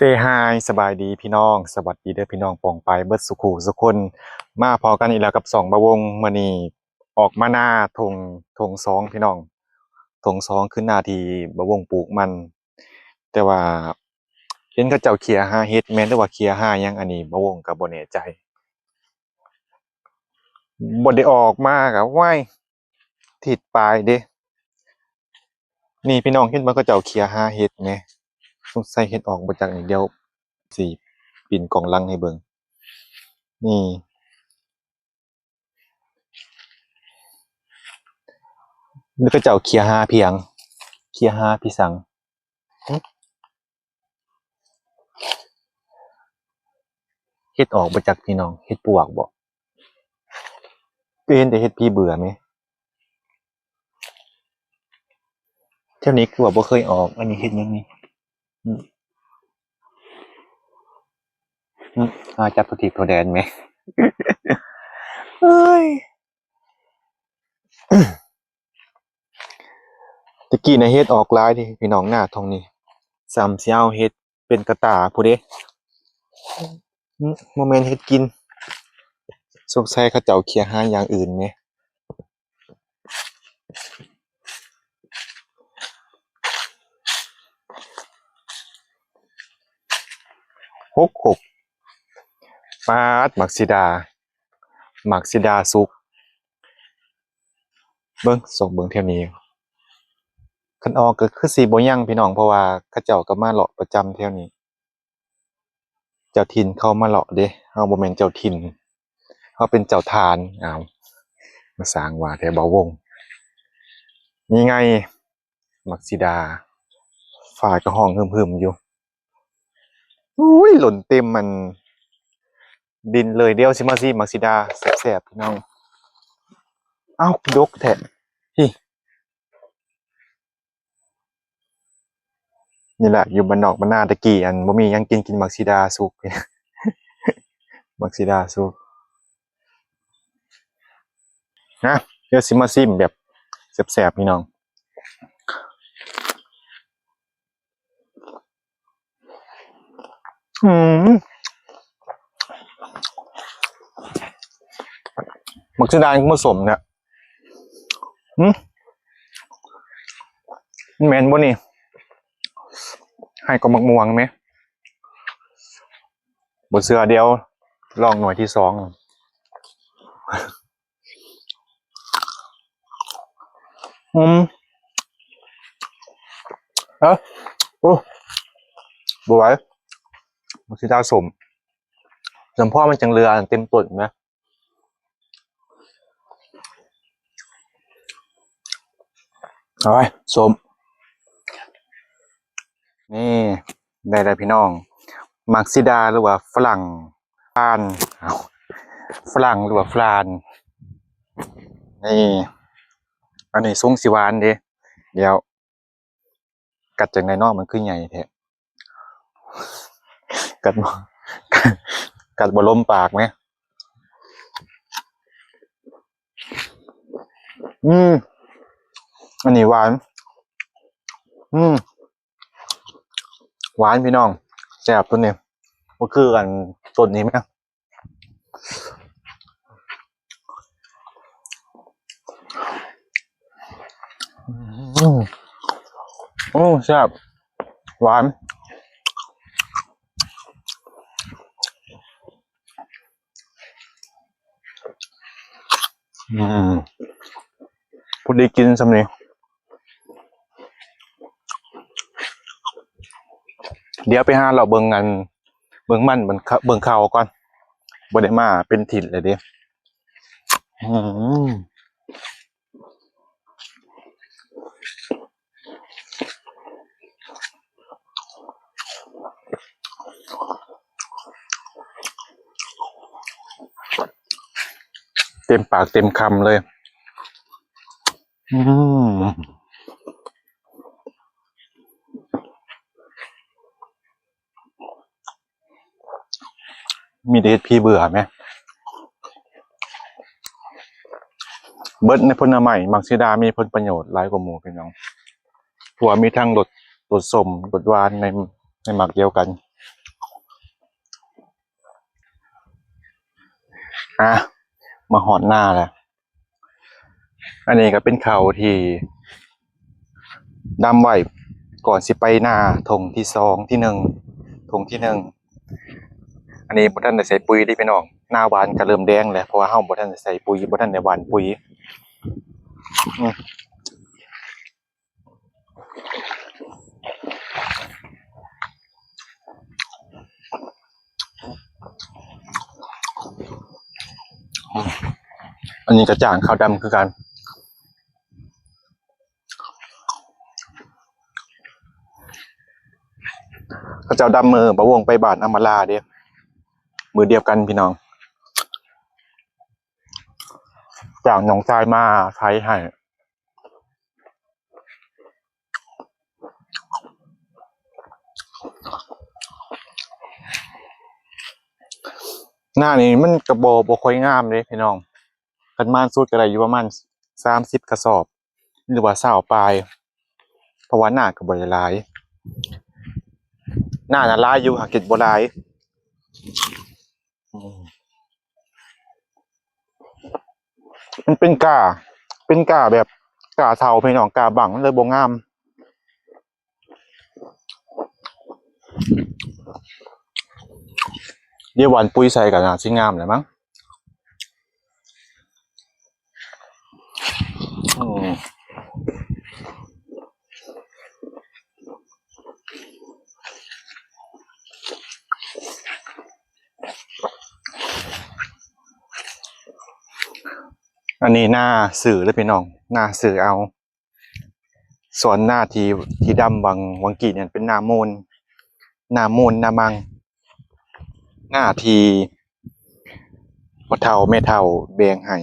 Say hi ສະບາຍດີພີ່ນ້ອງ ສະຫວັດດີເດີພີ່ນ້ອງປ້ອງປາຍເບິດສູ່ຄູ່ສູ່ຄົນ ມາພໍ້ກັນອີກແລ້ວກັບຊ່ອງບ່າວວົງ. ມື້ນີ້ອອກມານາທົ່ງ ທົ່ງສອງພີ່ນ້ອງ ທົ່ງສອງຄືນາທີ່ບ່າວວົງປູກມັນ ແຕ່ວ່າເຫັນເຂົາເຈົ້າເຂົ້ຍຫາເຫັດແມ່ນ ຫຼືວ່າເຂົ້ຍຫາຫຍັງ ອັນນີ້ບ່າວວົງກໍບໍ່ແນ່ໃຈ. ບໍ່ໄດ້ອອກມາກໍ ໂອ້ຍ ທິດປາຍເດ້. ນີ້ພີ່ນ້ອງເຫັນບໍ່ ເຂົາເຈົ້າເຂົ້ຍຫາເຫັດແໝ ສົງໄສເຫັດອອກບໍ່ຈັກນີ້ ດຽວຊິປິ່ນກ້ອງຫຼັງໃຫ້ເບິ່ງ. ນີ້ ຫຼືເຂົາເຈົ້າເຂົ້ຍຫາພຽງ ເຂົ້ຍຫາພີສັງ. ຫຶ ເຫັດອອກບໍ່ຈັກພີ່ນ້ອງ ເຫັດປວກບໍ່ ຄືເຫັນແຕ່ເຫັດຜີເບື່ອແມ. ແຖວນີ້ຄືວ່າບໍ່ເຄີຍອອກ. ອັນນີ້ເຫັດຫຍັງນີ້? ອືມ ອືມ ຫາຈັບທົ່ວທີບທົ່ວແດນແມ. ເອີຍ ແຕ່ກີ້ນະເຫັດອອກຫຼາຍເດ້ພີ່ນ້ອງ ນາທົ່ງນີ້ ສ່ຳຊິເອົາເຫັດເປັນກະຕ່າພຸ້ນເດ້. ອືມ ບໍ່ແມ່ນເຫັດກິນ ສົງໄສເຂົາເຈົ້າເຂົ້ຍຫາຢ່າງອື່ນແມ. ຫົກຫົກ ປາດ ໝາກສີດາ ໝາກສີດາສຸກ. ເບິ່ງ ຊອກເບິ່ງແຖວນີ້ ຄັນອອກກໍຄືຊິບໍ່ຍັງພີ່ນ້ອງ ເພາະວ່າເຂົາເຈົ້າກໍມາເລາະປະຈຳແຖວນີ້. ເຈົ້າຖິ່ນເຂົາມາເລາະເດ້ ເຮົາບໍ່ແມ່ນເຈົ້າຖິ່ນ ເຮົາເປັນເຈົ້າຖານ. ອ້າວ ມາສ້າງວ່າແທ້ ບ່າວວົງ. ນີ້ໄງ ໝາກສີດາ ຟ້າກໍຮ້ອງຮຶມໆຢູ່. ໂອ້ຍ ຫຼົ່ນເຕັມອັນດິນເລີຍ. ດຽວຊິມາຊີມໝາກສີດາແຊບໆ ພີ່ນ້ອງ. ເອົ້າ ດົກແທ້ ນີ້ແຫຼະ ຢູ່ບ້ານນອກບ້ານນາແຕ່ກີ້ ອັນ ບໍ່ມີຫຍັງກິນ ກິນໝາກສີດາສຸກ ໝາກສີດາສຸກນະ. ດຽວຊິມາຊີມແບບແຊບໆ ພີ່ນ້ອງ. ອືມ ໝາກສີດາກໍບໍ່ສົ້ມນະ. ຫຶ ແມ່ນບໍ່ນີ້? ໃຫ້ກໍໝາກມ່ວງແມ. ບໍ່ເຊື່ອ ດຽວລອງໜ່ວຍທີສອງ. ອືມ ເອີ ໂອ້ ບໍ່ໄຫວ ມັນຊິດາສົ້ມ ສຳພໍມັນຈັ່ງເຫຼືອອັນເຕັມຕົ້ນແມ. ໂອ້ຍ ສົ້ມ ນີ້ ໄດ້ແລ້ວພີ່ນ້ອງ ໝາກສີດາ ຫຼືວ່າຝຣັ່ງ ຟານ ຝຣັ່ງ ຫຼືວ່າຟານ ນີ້ ອັນນີ້ຊົງຊິຫວານເດ້. ດຽວ ກັດຈັ່ງໃດເນາະ ມັນຄືໃຫຍ່ແທ້ ກັດບໍ່ ກັດບໍ່ລົມປາກແມ. ອືມ ອັນນີ້ຫວານ ອືມ ຫວານພີ່ນ້ອງ ແຊບໂຕນີ້ ບໍ່ຄືອັນຕົ້ນນີ້ແມ. ອືມ ໂອ້ ແຊບ ຫວານ ອືມ ພໍດີກິນສ່ຳນີ້. ດຽວໄປຫາເລາະເບິ່ງອັນ ເບິ່ງມັນ ເບິ່ງເຂົ້າ ເບິ່ງເຂົ້າກ່ອນ ບໍ່ໄດ້ມາເປັນທິດແລ້ວເດ້. ອືມ ເຕັມປາກເຕັມຄຳເລີຍ. ອືມ ມີແຕ່ເຫັດຜີເບື່ອແມ. ເບິດໃນຜົນລະໄມ້ ໝາກສີດາມີຜົນປະໂຫຍດຫຼາຍກວ່າໝູ່ ພີ່ນ້ອງ ເພາະວ່າມີທັງລົດ ລົດສົ້ມ ລົດຫວານ ໃນ ໃນໝາກດຽວກັນ. ອ່ະ ມາຮອດນາແລ້ວ. ອັນນີ້ກໍເປັນເຂົ້າທີ່ດຳໄວ້ກ່ອນຊິໄປນາ ທົ່ງທີສອງ ທີໜຶ່ງ ທົ່ງທີໜຶ່ງ. ອັນນີ້ບໍ່ທັນໄດ້ໃສ່ປຸ໋ຍເດ້ພີ່ນ້ອງ. ນາຫວ່ານກໍເລີ່ມແດງແລ້ວ ເພາະວ່າເຮົາບໍ່ທັນໄດ້ໃສ່ປຸ໋ຍ ບໍ່ທັນໄດ້ຫວ່ານປຸ໋ຍ. ອືມ ອັນນີ້ກໍຈ້າງຂາວດຳຄືກັນ. ເຂົາເຈົ້າດຳມື້ບ່າວວົງໄປບ້ານອຳມາລາເດ້ ມື້ດຽວກັນພີ່ນ້ອງ. ຈ້າງນ້ອງຊາຍມາໄຖໃຫ້. ນານີ້ມັນກະບໍ່ ບໍ່ຄ່ອຍງາມເດ້ພີ່ນ້ອງ. ຄັນມານສຸດກະໄດ້ຢູ່ປະມານສາມສິບກະສອບ ຫຼືວ່າຊາວປາຍ ເພາະວ່ານາກະບໍ່ໄດ້ຫຼາຍ. ນານະຫຼາຍຢູ່ ຫາກເຮັດບໍ່ຫຼາຍ. ອືມ ມັນເປັນກ້າ ເປັນກ້າແບບກ້າເຖົ້າພີ່ນ້ອງ ກ້າບັ້ງ ມັນເລີຍບໍ່ງາມ. ດຽວຫວ່ານປຸ໋ຍໃສ່ກໍໜ້າຊິງາມແລ້ວມັ້ງ. ອືມ ອັນນີ້ນາຊື້ເດີພີ່ນ້ອງ ນາຊື້ເອົາ. ສ່ວນນາທີ່ ທີ່ດຳຫວ່າງ ຫວ່າງກີ້ນັ້ນເປັນນາມູນ ນາມູນ ນາມັງ ນາທີ່ພໍ່ເຖົ້າແມ່ເຖົ້າແບ່ງໃຫ້.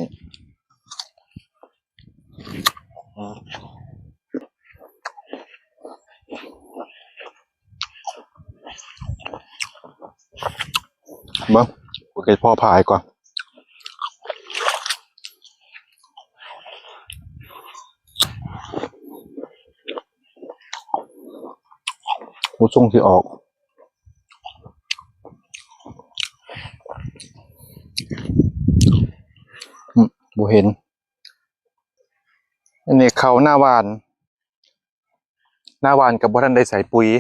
ເບິ່ງ ໂອເຄ ພໍພາຍກ່ອນ. ບໍ່ສົ່ງຊິອອກ ອືມ ບໍ່ເຫັນ. ອັນນີ້ເຂົ້ານາຫວ່ານ ນາຫວ່ານກໍບໍ່ທັນໄດ້ໃສ່ປຸ໋ຍ.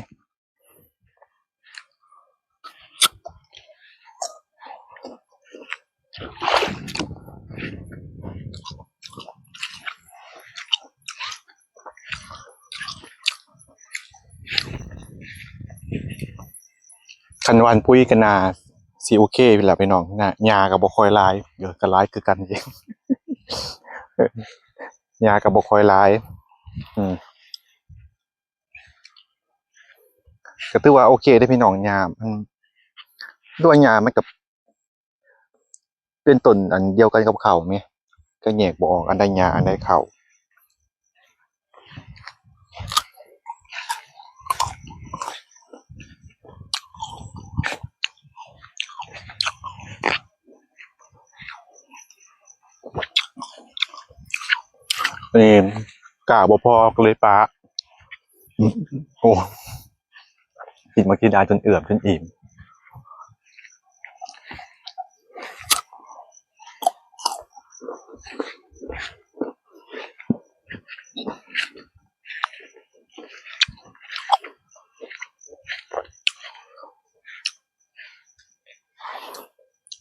ຄັນຫວ່ານປຸ໋ຍກໍໜ້າຊິໂອເຄພຸ້ນລະພີ່ນ້ອງ. ຫຍ້າກໍບໍ່ຄ່ອຍຫຼາຍ ເອີ ກໍຫຼາຍຄືກັນ ຫຍ້າກໍບໍ່ຄ່ອຍຫຼາຍ. ອືມ ກໍຖືວ່າໂອເຄເດ້ພີ່ນ້ອງ. ຫຍ້າ ອືມ ແຕ່ວ່າຫຍ້າມັນກໍເປັນຕົ້ນອັນດຽວກັນກັບເຂົ້າແມ ກໍແຍກບໍ່ອອກ ອັນໃດຫຍ້າ ອັນໃດເຂົ້າ. ອັນນີ້ກ້າບໍ່ພໍກໍເລີຍປະ. ໂອ້ ກິນໝາກສີດາຈົນເອືອບຈົນອີ່ມ.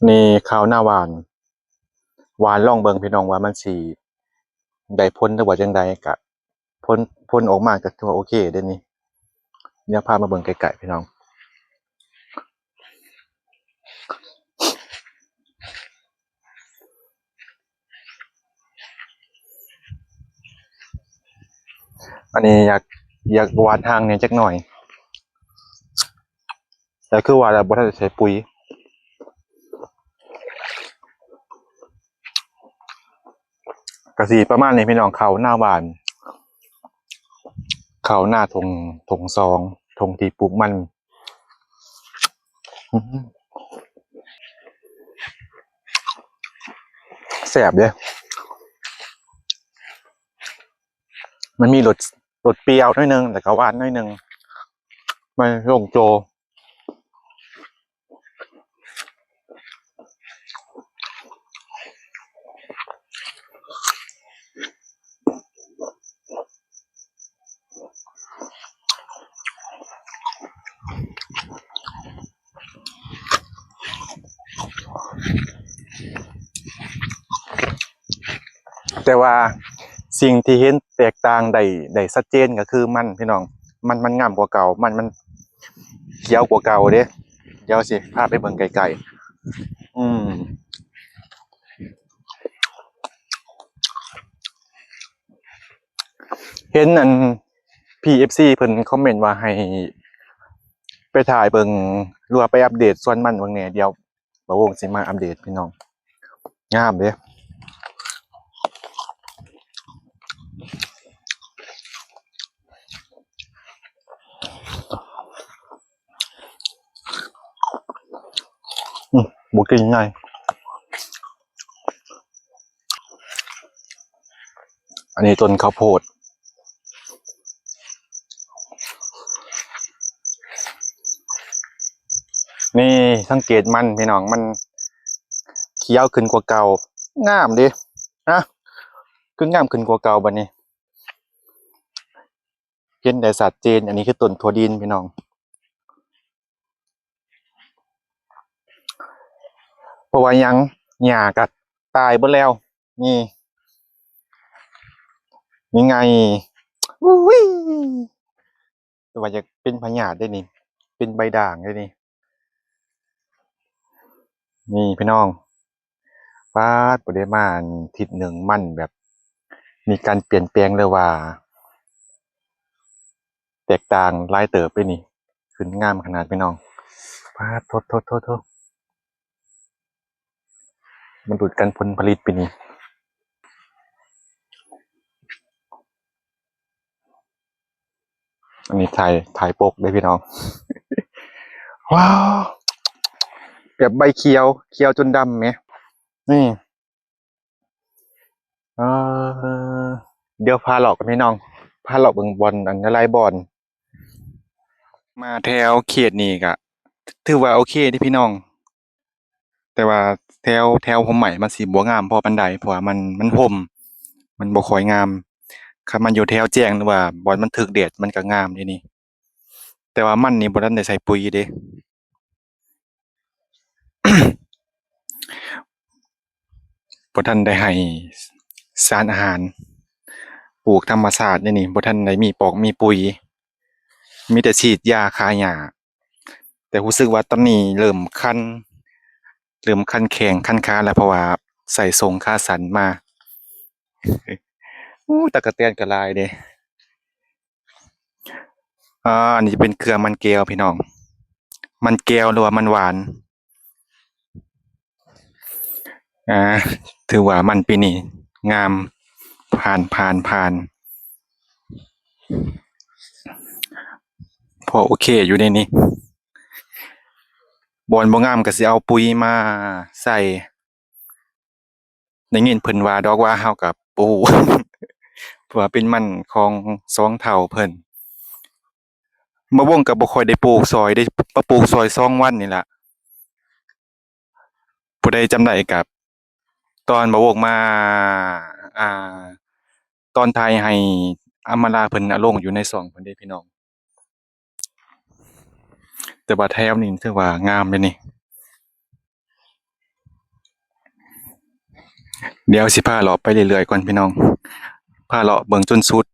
ນີ້ເຂົ້ານາຫວ່ານ ຫວ່ານລອງເບິ່ງພີ່ນ້ອງວ່າມັນຊິໄດ້ຜົນ ຫຼືວ່າຈັ່ງໃດ. ກະຜົນ ຜົນອອກມາກະຖືວ່າໂອເຄເດ້ນີ້. ດຽວພາມາເບິ່ງໃກ້ໆພີ່ນ້ອງ. ອັນນີ້ຢາກ ຢາກຫວ່ານຫ່າງແດ່ຈັກໜ້ອຍ. ແຕ່ຄືວ່າແຫຼະ ບໍ່ທັນໄດ້ໃສ່ປຸ໋ຍ. ກະຊິປະມານນີ້ພີ່ນ້ອງ. ເຂົ້ານາຫວ່ານ ເຂົ້ານາທົ່ງ ທົ່ງສອງ ທົ່ງທີ່ປູກມັນ. ອືມ ແຊບເດ້. ມັນມີລົດ ລົດປ່ຽວໜ້ອຍໜຶ່ງ ແລ້ວກໍຫວານໜ້ອຍໜຶ່ງ ມັນລົງໂຈ. ແຕ່ວ່າສິ່ງທີ່ເຫັນແຕກຕ່າງໄດ້ ໄດ້ຊັດເຈນກໍຄືມັນ ພີ່ນ້ອງ, ມັນ ມັນງາມກວ່າເກົ່າ, ມັນ ມັນຂຽວກວ່າເກົ່າເດ້. ດຽວຊິພາໄປເບິ່ງໃກ້ໆ. ອືມ ເຫັນອັນ ພີເອັຟຊີ ເພິ່ນຄອມເມັນວ່າໃຫ້ໄປຖ່າຍເບິ່ງ ຫຼືວ່າໄປອັບເດດສວນມັນເບິ່ງແດ່. ດຽວບ່າວວົງຊິມາອັບເດດ ພີ່ນ້ອງ. ງາມເດ້. ອືມ ບໍ່ກິນງ່າຍ. ອັນນີ້ຕົ້ນເຂົ້າໂພດ. ນີ້ສັງເກດມັນ ພີ່ນ້ອງ, ມັນຂຽວຂຶ້ນກວ່າເກົ່າ. ງາມເດ້. ຮະ ຄືງາມຂຶ້ນກວ່າເກົ່າບັດນີ້. ເຫັນໄດ້ຊັດເຈນ. ອັນນີ້ຄືຕົ້ນຖົ່ວດິນ ພີ່ນ້ອງ. ເພາະວ່າຫຍັງ? ຫຍ້າກໍຕາຍເບິດແລ້ວ. ນີ້ ນີ້ໄງ. ອຸ້ຍ ແຕ່ວ່າຢາກເປັນພະຍາດເດ້ນີ້, ເປັນໃບດ່າງເດ້ນີ້. ນີ້ພີ່ນ້ອງ, ປາດ ບໍ່ໄດ້ມາອັນທິດໜຶ່ງ ມັນແບບມີການປ່ຽນແປງ ຫຼືວ່າແຕກຕ່າງຫຼາຍເຕີບເດ້ນີ້. ຂຶ້ນງາມຂະໜາດ ພີ່ນ້ອງ. ປາດ ໂທດໆໆໆ ມາລຸ້ນກັນຜົນຜະລິດປີນີ້. ອັນນີ້ຖ່າຍ ຖ່າຍປົກເດ້ພີ່ນ້ອງ. ວ້າວ ແບບໃບຂຽວ ຂຽວຈົນດຳແໝ. ນີ້ ເອີ ດຽວພາເລາະກັນພີ່ນ້ອງ, ພາເລາະເບິ່ງບ່ອນ ອັນ ຫຼາຍໆບ່ອນ. ມາແຖວເຂດນີ້ກະຖືວ່າໂອເຄເດ້ພີ່ນ້ອງ, ແຕ່ວ່າແຖວ ແຖວຮົ່ມໄມ້ມັນຊິບໍ່ງາມພໍປານໃດ ເພາະວ່າມັນ ມັນຮົ່ມ ມັນບໍ່ຄ່ອຍງາມ. ຄັນມັນຢູ່ແຖວແຈ້ງ ຫຼືວ່າບ່ອນມັນຖືກແດດ ມັນກະງາມເດ້ນີ້. ແຕ່ວ່າມັນນີ້ບໍ່ທັນໄດ້ໃສ່ປຸຍເດ້. ບໍ່ທັນໄດ້ໃຫ້ສານອາຫານ, ປູກທຳມະຊາດນີ້ນີ້ ບໍ່ທັນໄດ້ມີປອກມີປຸຍ, ມີແຕ່ສີດຢາຂ້າຫຍ້າ. ແຕ່ຮູ້ສຶກວ່າຕອນນີ້ເລີ່ມຄັນ ເລີ່ມຄັນແຂ້ງຄັນຂາແລ້ວ ເພາະວ່າໃສ່ສົ້ງຂາສັ້ນມາ. ໂອ້ ຕັກກະແຕນກໍຫຼາຍເດ້. ອ່າ ອັນນີ້ຈະເປັນເຄືອມັນແກ້ວພີ່ນ້ອງ, ມັນແກ້ວ ຫຼືວ່າມັນຫວານ. ອ່າ ຖືວ່າມັນປີນີ້ງາມ, ຜ່ານ ຜ່ານ ຜ່ານ ພໍໂອເຄຢູ່ເດ້ນີ້. ບ່ອນບໍ່ງາມກໍຊິເອົາປຸຍມາໃສ່. ໄດ້ຍິນເພິ່ນວ່າດອກວ່າ ເຮົາກໍບໍ່ຮູ້ ເພາະວ່າເປັນມັນຂອງສອງເຖົ້າເພິ່ນ. ບ່າວວົງກໍບໍ່ຄ່ອຍໄດ້ປູກຊ່ອຍເດ້, ມາປູກຊ່ອຍສອງວັນນີ້ລະ. ຜູ້ໃດຈຳໄດ້ກໍ ຕອນບ່າວວົງມາ ອ່າ ຕອນຖ່າຍໃຫ້ອຳມາລາເພິ່ນເອົາລົງຢູ່ໃນຊ່ອງເພິ່ນເດ້ພີ່ນ້ອງ. ແຕ່ວ່າແຖວນີ້ຖືວ່າງາມເດ້ນີ້. ດຽວຊິພາເລາະໄປເລື້ອຍໆກ່ອນພີ່ນ້ອງ, ພາເລາະເບິ່ງຈົນສຸດ.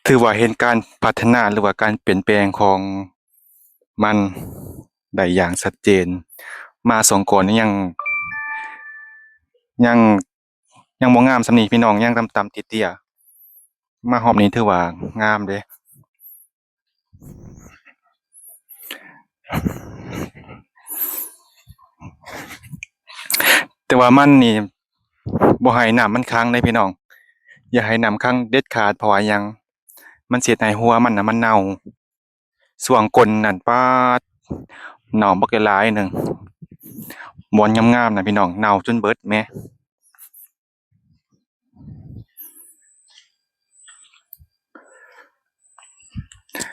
ຖືວ່າເຫັນການພັດທະນາ ຫຼືວ່າການປ່ຽນແປງຂອງມັນໄດ້ຢ່າງຊັດເຈນ. ມາຊ່ວງກ່ອນນີ້ຍັງ ຍັງ ຍັງບໍ່ງາມສ່ຳນີ້ພີ່ນ້ອງ, ຍັງຕ່ຳໆເຕ້ຍໆ. ມາຮອບນີ້ຖືວ່າງາມເດ້. ແຕ່ວ່າມັນນີ້ບໍ່ໃຫ້ນ້ຳມັນຂັງເດ້ພີ່ນ້ອງ, ຢ່າໃຫ້ນ້ຳຂັງເດັດຂາດ. ເພາະວ່າຫຍັງ? ມັນຊິເຮັດໃຫ້ຫົວມັນນະມັນເນົ່າ. ຊ່ວງກົ້ນນັ້ນ ປາດ ເນົ່າບັກຫຼາຍໜຶ່ງ. ບ່ອນງາມໆນະພີ່ນ້ອງ ເນົ່າຈົນເບິດແໝ.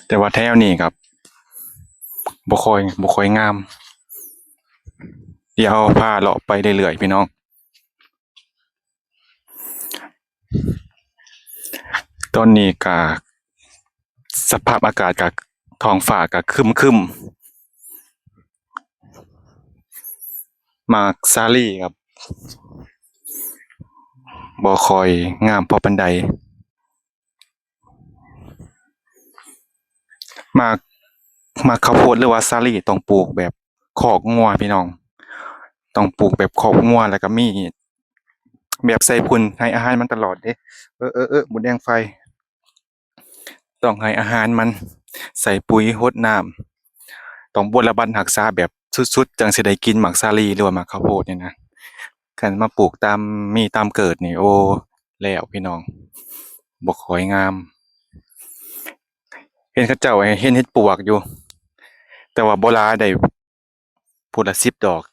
ແຕ່ວ່າແຖວນີ້ກໍບໍ່ຄ່ອຍ ບໍ່ຄ່ອຍງາມ. ດຽວພາເລາະໄປເລື້ອຍໆພີ່ນ້ອງ. ຕອນນີ້ກະສະພາບອາກາດກະ ທ້ອງຟ້າກະຄຶມໆ. ໝາກສາລີກັບ ບໍ່ຄ່ອຍງາມພໍປານໃດ. ໝາກ ໝາກເຂົ້າໂພດ ຫຼືວ່າສາລີ ຕ້ອງປູກແບບຄອກງົວພີ່ນ້ອງ, ຕ້ອງປູກແບບຄອກງົວ ແລ້ວກໍມີແບບໃສ່ຝຸ່ນ ໃຫ້ອາຫານມັນຕະຫຼອດເດ້. ເອີ ເອີ ເອີ ໝົດແດງໄຟ. ຕ້ອງໃຫ້ອາຫານມັນ, ໃສ່ປຸ໋ຍ, ຫົດນ້ຳ, ຕ້ອງບົວລະບັດຮັກສາແບບສຸດໆ ຈັ່ງຊິໄດ້ກິນໝາກສາລີ ຫຼືວ່າໝາກເຂົ້າໂພດນີ້ນະ. ຄັນມາປູກຕາມມີຕາມເກີດນີ້ ໂອ້ ແລ້ວພີ່ນ້ອງ, ບໍ່ຄ່ອຍງາມ. ເຫັນເຂົາເຈົ້າເຮັດເຫັດປວກຢູ່ ແຕ່ວ່າບໍ່ຫຼາຍ ໄດ້ ພຸ້ນລະສິບດອກ.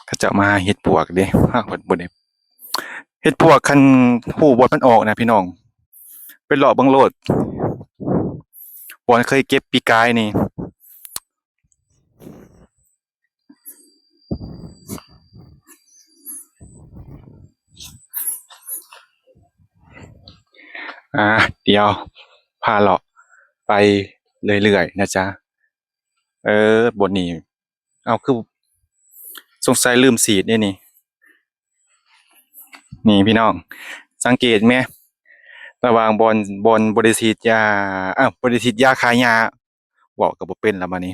ເຂົາເຈົ້າມາຫາເຫັດປວກເດ້, ຫາເພິ່ນບໍ່ໄດ້ ເຫັດປວກ ຄັນຮູ້ບ່ອນມັນອອກນະພີ່ນ້ອງ, ໄປເລາະເບິ່ງໂລດ. ບ່ອນເຄີຍເກັບປີກາຍນີ້. ອ່າ ດຽວພາເລາະໄປເລື້ອຍໆນະຈ໊ະ. ເອີ ບ່ອນນີ້ ເອົາ ຄືສົງໄສລືມສີດເດ້ນີ້. ນີ້ພີ່ນ້ອງ ສັງເກດແມ ລະຫວ່າງບ່ອນ ບ່ອນບໍ່ໄດ້ສີດຢາ ເອົ້າ ບໍ່ໄດ້ສີດຢາຂ້າຫຍ້າ ເວົ້າກໍບໍ່ເປັນລະບາດນີ້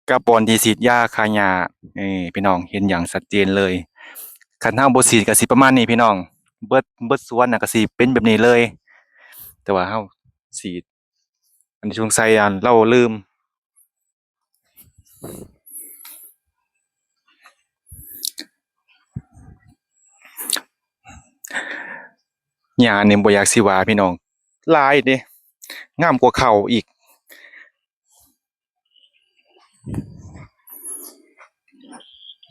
ກັບບ່ອນທີ່ສີດຢາຂ້າຫຍ້າ. ເອີ ພີ່ນ້ອງເຫັນຢ່າງຊັດເຈນເລີຍ. ຄັນເຮົາບໍ່ສີດກໍຊິປະມານນີ້ພີ່ນ້ອງ, ເບິດ ເບິດສວນນະກໍຊິເປັນແບບນີ້ເລີຍ. ແຕ່ວ່າເຮົາສີດ ອັນນີ້ສົງໄສ ອັນ ລາວລືມ. ຫຍ້ານີ້ບໍ່ຢາກຊິວ່າພີ່ນ້ອງ, ຫຼາຍເດ້, ງາມກວ່າເຂົ້າອີກ.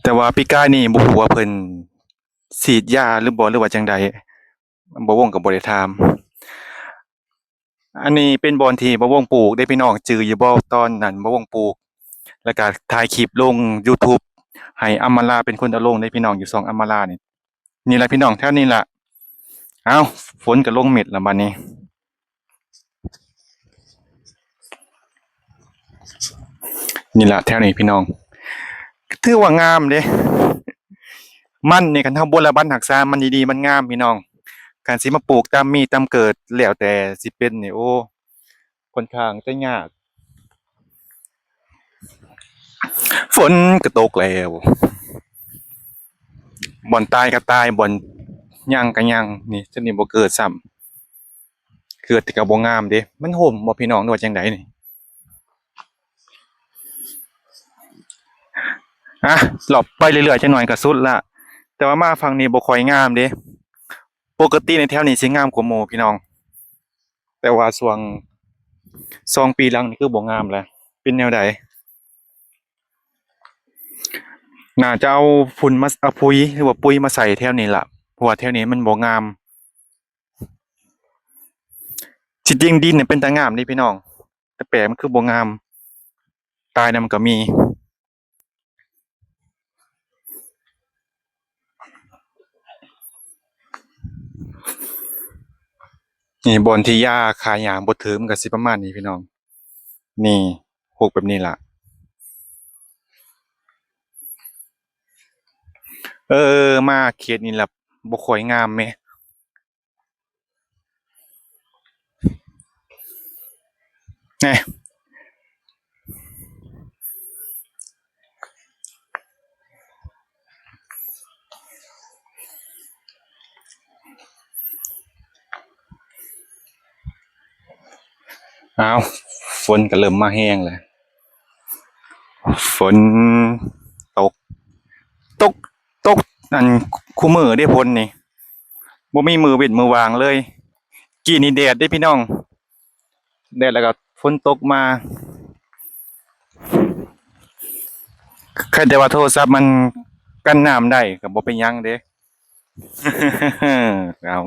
ແຕ່ວ່າປີກາຍນີ້ບໍ່ຮູ້ວ່າເພິ່ນສີດຢາຫຼືບໍ່ ຫຼືວ່າຈັ່ງໃດ, ບ່າວວົງກໍບໍ່ໄດ້ຖາມ. ອັນນີ້ເປັນບ່ອນທີ່ບ່າວວົງປູກເດ້ພີ່ນ້ອງ, ຈື່ຢູ່ບໍ່? ຕອນນັ້ນບ່າວວົງປູກ ແລ້ວກໍຖ່າຍຄລິບລົງ YouTube ໃຫ້ອຳມາລາເປັນຄົນເອົາລົງເດ້ພີ່ນ້ອງ, ຢູ່ຊ່ອງອຳມາລານີ້. ນີ້ລະພີ່ນ້ອງ ແຖວນີ້ລະ. ເອົ້າ ຝົນກໍລົງເມັດລະບາດນີ້. ນີ້ລະແຖວນີ້ພີ່ນ້ອງ ຖືວ່າງາມເດ້. ມັນນີ້ ຄັນເຮົາບົວລະບັດຮັກສາມັນດີໆ ມັນງາມພີ່ນ້ອງ. ຄັນຊິມາປູກຕາມມີຕາມເກີດ ແລ້ວແຕ່ຊິເປັນນີ້ ໂອ້ ຂ້ອນຂ້າງຈະຍາກ. ຝົນກໍຕົກແລ້ວ, ບ່ອນຕາຍກໍຕາຍ, ບ່ອນຍັງກໍຍັງ. ນີ້ ຈະນີ້ບໍ່ເກີດຊ້ຳ, ເກີດແຕ່ກໍບໍ່ງາມເດ້. ມັນຮົ່ມບໍ່ພີ່ນ້ອງ ຫຼືວ່າຈັ່ງໃດນີ້? ອ່ະ ເລາະໄປເລື້ອຍໆ ຈັກໜ້ອຍກໍສຸດລະ, ແຕ່ວ່າມາຝັ່ງນີ້ບໍ່ຄ່ອຍງາມເດ້. ປົກກະຕິໃນແຖວນີ້ຊິງາມກວ່າໝູ່ພີ່ນ້ອງ, ແຕ່ວ່າຊ່ວງສອງປີຫຼັງນີ້ຄືບໍ່ງາມແລ້ວ. ເປັນແນວໃດ? ໜ້າຈະເອົາຝຸ່ນມາ ເອົາຝຸ່ນ ຫຼືວ່າປຸ໋ຍມາໃສ່ແຖວນີ້ລະ, ເພາະວ່າແຖວນີ້ມັນບໍ່ງາມ. ທີ່ຈິງດິນນີ້ເປັນຕາງາມເດ້ພີ່ນ້ອງ, ແຕ່ແປງມັນຄືບໍ່ງາມ, ຕາຍນຳກໍມີ. ນີ້ ບ່ອນທີ່ຢາຂ້າຫຍ້າບໍ່ຖືກ ມັນກໍຊິປະມານນີ້ພີ່ນ້ອງ. ນີ້ ຫົກແບບນີ້ລະ. ເອີ ມາເຂດນີ້ລະບໍ່ຄ່ອຍງາມແມ. ແນ່ ອ້າວ ຝົນກໍເລີ່ມມາແຮງແລ້ວ. ຝົນຕົກ ຕົກ ຕົກ ອັນ ຄູ່ມື້ເດ້ຝົນນີ້, ບໍ່ມີມື້ເວັ້ນມື້ວ່າງເລີຍ. ກີ້ນີ້ແດດເດ້ພີ່ນ້ອງ, ແດດແລ້ວກໍຝົນຕົກມາ. ໃຄແຕ່ວ່າໂທລະສັບມັນກັນນ້ຳໄດ້ກໍບໍ່ເປັນຫຍັງເດ້. ເອົາ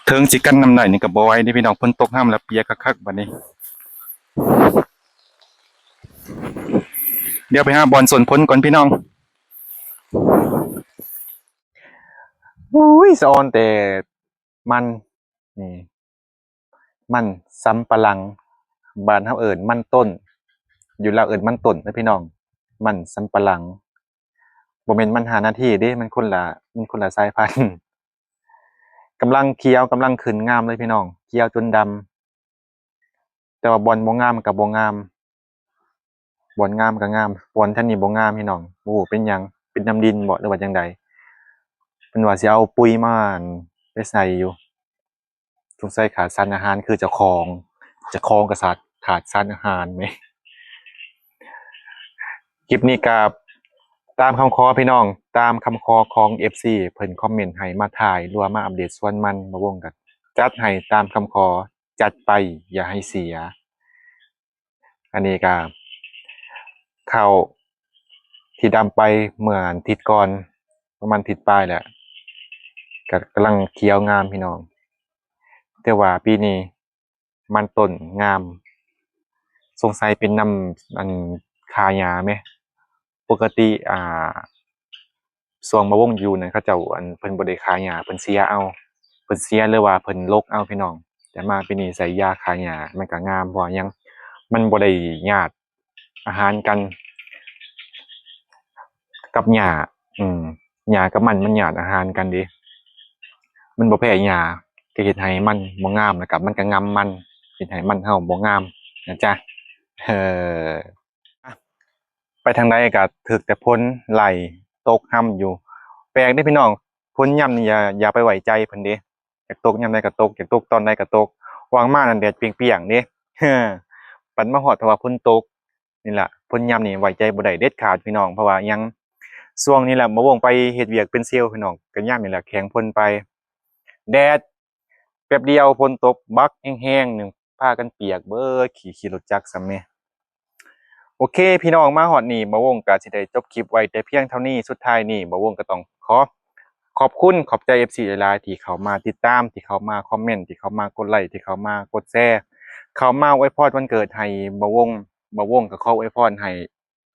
ເຖິງຊິກັນນ້ຳໄດ້ນີ້ກໍບໍ່ໄຫວເດ້ພີ່ນ້ອງ, ຝົນຕົກຫ້າມແລ້ວປຽກຄັກໆບັດນີ້. ດຽວໄປຫາບ່ອນສົ້ນຝົນກ່ອນພີ່ນ້ອງ. ໂອ້ຍ ສະອອນແຕ່ມັນ ນີ້ ມັນສຳປະຫຼັງ, ບ້ານເຮົາເອີ້ນມັນຕົ້ນ, ຢູ່ລາວເອີ້ນມັນຕົ້ນເດີພີ່ນ້ອງ. ມັນສຳປະຫຼັງ. ບໍ່ແມ່ນມັນຫ້ານາທີເດ້, ມັນຄົນລະ ມັນຄົນລະສາຍພັນ. ກຳລັງຂຽວ ກຳລັງຂຶ້ນງາມເລີຍພີ່ນ້ອງ, ຂຽວຈົນດຳ. ແຕ່ວ່າບ່ອນບໍ່ງາມກໍບໍ່ງາມ, ບ່ອນງາມກໍງາມ, ບ່ອນທາງນີ້ບໍ່ງາມພີ່ນ້ອງ, ບໍ່ຮູ້ເປັນຫຍັງ, ເປັນນ້ຳດິນບໍ ຫຼືວ່າຈັ່ງໃດ. ເພິ່ນວ່າຊິເອົາປຸ໋ຍມາ ອັ່ນ ໄປໃສ່ຢູ່. ສົງໄສຂາດສານອາຫານຄືເຈົ້າຂອງ, ເຈົ້າຂອງກໍສາດ ຂາດສານອາຫານແມ. ຄລິບນີ້ກໍຕາມຄຳຂໍພີ່ນ້ອງ, ຕາມຄຳຂໍຂອງເອັຟຊີ ເພິ່ນຄອມເມັນໃຫ້ມາຖ່າຍ ຫຼືວ່າມາອັບເດດສວນມັນ, ບ່າວວົງກໍຈັດໃຫ້ຕາມຄຳຂໍ, ຈັດໄປ ຢ່າໃຫ້ເສຍ. ອັນນີ້ກໍເຂົ້າທີ່ດຳໄປເມື່ອອາທິດກ່ອນ, ປະມານອາທິດປາຍແຫຼະ, ກໍກຳລັງຂຽວງາມພີ່ນ້ອງ. ແຕ່ວ່າປີນີ້ມັນຕົ້ນງາມ, ສົງໄສເປັນນຳ ອັ່ນ ຄ່າຫຍ້າແມ. ປົກກະຕິ ອ່າ ຊ່ວງບ່າວວົງຢູ່ນັ້ນ ເຂົາເຈົ້າ ອັ່ນ ເພິ່ນບໍ່ໄດ້ຂ້າຫຍ້າ, ເພິ່ນເສຍເອົາ, ເພິ່ນເສຍ ຫຼືວ່າເພິ່ນລົກເອົາພີ່ນ້ອງ. ແຕ່ມາປີນີ້ໃສ່ຢາຂ້າຫຍ້າ ມັນກໍງາມ. ເພາະຫຍັງ? ມັນບໍ່ໄດ້ຍາດອາຫານກັນກັບຫຍ້າ, ອືມ ຫຍ້າກັບມັນ ມັນຍາດອາຫານກັນເດ້, ມັນບໍ່ແພ້ຫຍ້າ, ກໍເຮັດໃຫ້ມັນບໍ່ງາມ, ແລ້ວກໍມັນກໍງຳມັນ, ເຮັດໃຫ້ມັນເຮົາບໍ່ງາມນະຈ໊ະ. ເອີ ໄປທາງໃດກໍຖືກແຕ່ຝົນໄລ່ຕົກຮຳຢູ່. ແປກເດ້ພີ່ນ້ອງ, ຝົນຍາມນີ້ຢ່າ ຢ່າໄປໄວ້ໃຈເພິ່ນເດ້. ຢາກຕົກຍາມໃດກໍຕົກ, ຢາກຕົກຕອນໃດກໍຕົກ. ຫວ່າງມານັ້ນແດດປ່ຽງໆເດ້, ບັດມາຮອດເພາະວ່າຝົນຕົກ. ນີ້ລະ ຝົນຍາມນີ້ໄວ້ໃຈບໍ່ໄດ້ເດັດຂາດພີ່ນ້ອງ. ເພາະວ່າຫຍັງ? ຊ່ວງນີ້ລະ ບ່າວວົງໄປເຮັດວຽກເປັນເຊວພີ່ນ້ອງ, ກໍຍາມນີ້ລະແຂ່ງຝົນໄປ, ແດດ ແປັບດຽວຝົນຕົກບັກແຮງໆໜຶ່ງ, ພາກັນປຽກເບີດ, ຂີ່ ຂີ່ລົດຈັກຊ້ຳແດ່. ໂອເຄພີ່ນ້ອງ, ມາຮອດນີ້ ບ່າວວົງກໍຊິໄດ້ຈົບຄລິບໄວ້ແຕ່ພຽງເທົ່ານີ້. ສຸດທ້າຍນີ້ ບ່າວວົງກໍຕ້ອງຂໍຂອບຄຸນ ຂອບໃຈເອັຟຊີຫຼາຍໆ ທີ່ເຂົ້າມາຕິດຕາມ, ທີ່ເຂົ້າມາຄອມເມັນ, ທີ່ເຂົ້າມາກົດໄລ, ທີ່ເຂົ້າມາກົດແຊ, ເຂົ້າມາອວຍພອນວັນເກີດໃຫ້ບ່າວວົງ. ບ່າວວົງກໍຂໍອວຍພອນໃຫ້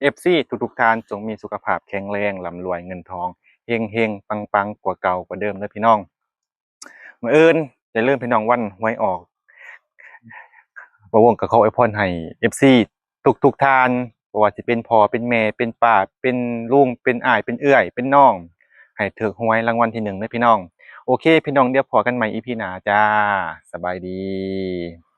ເອັຟຊີທຸກໆທ່ານ ຈົ່ງມີສຸຂະພາບແຂງແຮງ, ລ່ຳລວຍເງິນທອງ, ເຮັງໆປັງໆ ກວ່າເກົ່າກວ່າເດີມເດີພີ່ນ້ອງ. ມື້ອື່ນຢ່າລືມພີ່ນ້ອງ, ວັນຫວຍອອກ, ບ່າວວົງກໍຂໍອວຍພອນໃຫ້ເອັຟຊີທຸກໆທ່ານ, ບໍ່ວ່າຊິເປັນພໍ່ເປັນແມ່ ເປັນປ້າເປັນລຸງ ເປັນອ້າຍເປັນເອື້ອຍເປັນນ້ອງ, ໃຫ້ຖືກຫວຍລາງວັນທີໜຶ່ງເດີພີ່ນ້ອງ. ໂອເຄພີ່ນ້ອງ, ດຽວພໍ້ກັນໃໝ່ອີພີໜ້າຈ້າ. ສະບາຍດີ.